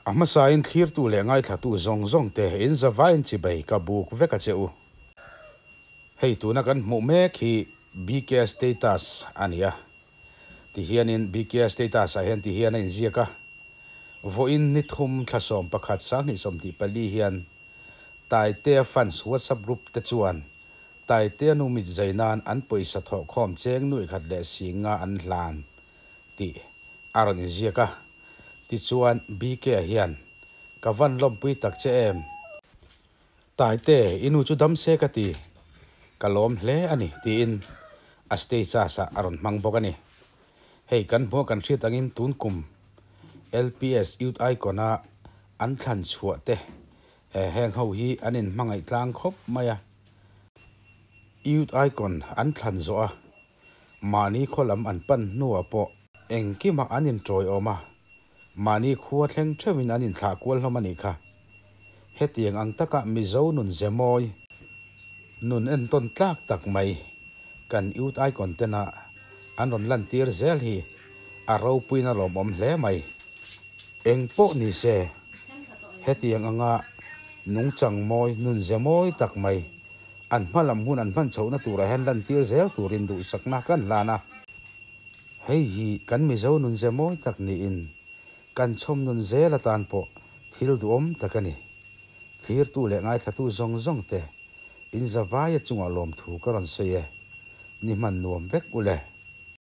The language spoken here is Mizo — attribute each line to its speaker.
Speaker 1: A hmasain thlirtu leh ngaithlatu zawng zawng te in zavaiin chibei ka buk vek a che u. Hei tuna kan hmuh mek hi BK status a ni a. Tihianin BK status ah hian tihian a inziak a, Vawiin ni thum thla 11 2024 hian Taitea fans WhatsApp group te chuan Taitea nu mit zai nan an pawisa thawhkhawm cheng nuih khat leh singa an hlan tih a rawn inziak a. Tichuan BK hian ka van lawmpui tak che em? Taite, i nu chu dam se ka ti. Ka lawm hle a ni, tiin a status ah a rawn hmang bawk a ni. Hei kan hmuh kan hriat angin tun kum LPS Youth Icon a an thlan chhuah te heng ho hi an inhmangaih tlang khawp mai a. Youth Icon an thlan zawh a, mahni khaw lam an pan hnuah pawh engkimah an inṭawiawm a, mahni khua thleng theuhin an inthlah kual hlawm a nih kha. Hetiang ang taka Mizo nun ze mawi, nun entawn tlak tak mai kan Youth Icon tena an rawn lantir zel hi a ropuina lawmawm hle mai. Eng pawh ni se, hetiang anga nungchang mawi, nun ze mawi tak mai An hma lam hun an hman chhohna turah hian lantir zel turin duhsakna kan hlan a. Hei hi kan Mizo nun ze mawi tak niin kan chhawm nun zel atan pawh thil duhawm tak a ni. Thlirtu leh ngaithlatu zawng zawng te in zavaia chungah lawmthu ka rawn sawi e. Ni hman nuam vek u le.